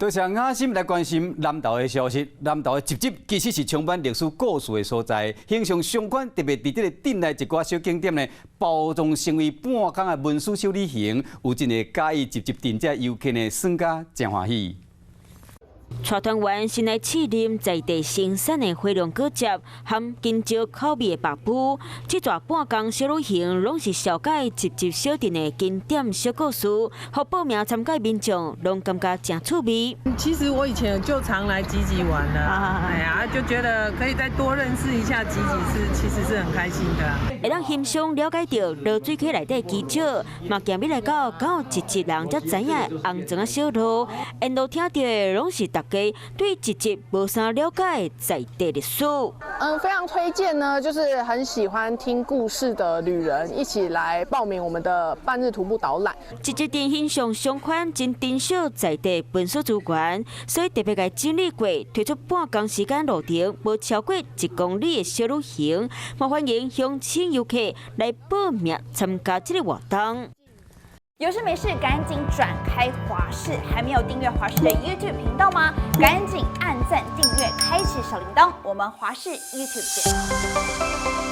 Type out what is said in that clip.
多謝雅心來關心南投的消息。南投的集集其實是充滿歷史故事的所在，形象相關特別佇這個鎮內一寡小景點呢，包裝成為半工的文史小旅行，有真濟佮意集集鎮這遊客呢，耍甲誠歡喜。帶團員先來試啉在地生產的火龍果汁，含香蕉口味的白麩。這逝半工小旅行，攏是紹介集集小鎮的經典小故事，予報名參加民眾攏感覺誠趣味。其實我以前就常來集集玩了，哎呀，就覺得可以再多認識一下集集是，其實是很開心的。會當欣賞了解著濁水溪內底基石，嘛行入來到敢有集集人才知影的紅磚仔小路，沿路聽著的攏是大家對集集無啥了解在地歷史。非常推薦呢，就是很喜歡聽故事的旅人一起來報名我們的半日徒步導覽。集集鎮形象相款真珍惜在地文史資源，所以特別共整理過，推出半工時間路程無超過1公里的小旅行，嘛歡迎鄉親遊客來報名參加這個活動。有事沒事趕緊轉開華視，還沒有訂閱華視的 YouTube 頻道嗎？趕緊按讚、訂閱、開啟小鈴鐺，我們華視 YouTube 見。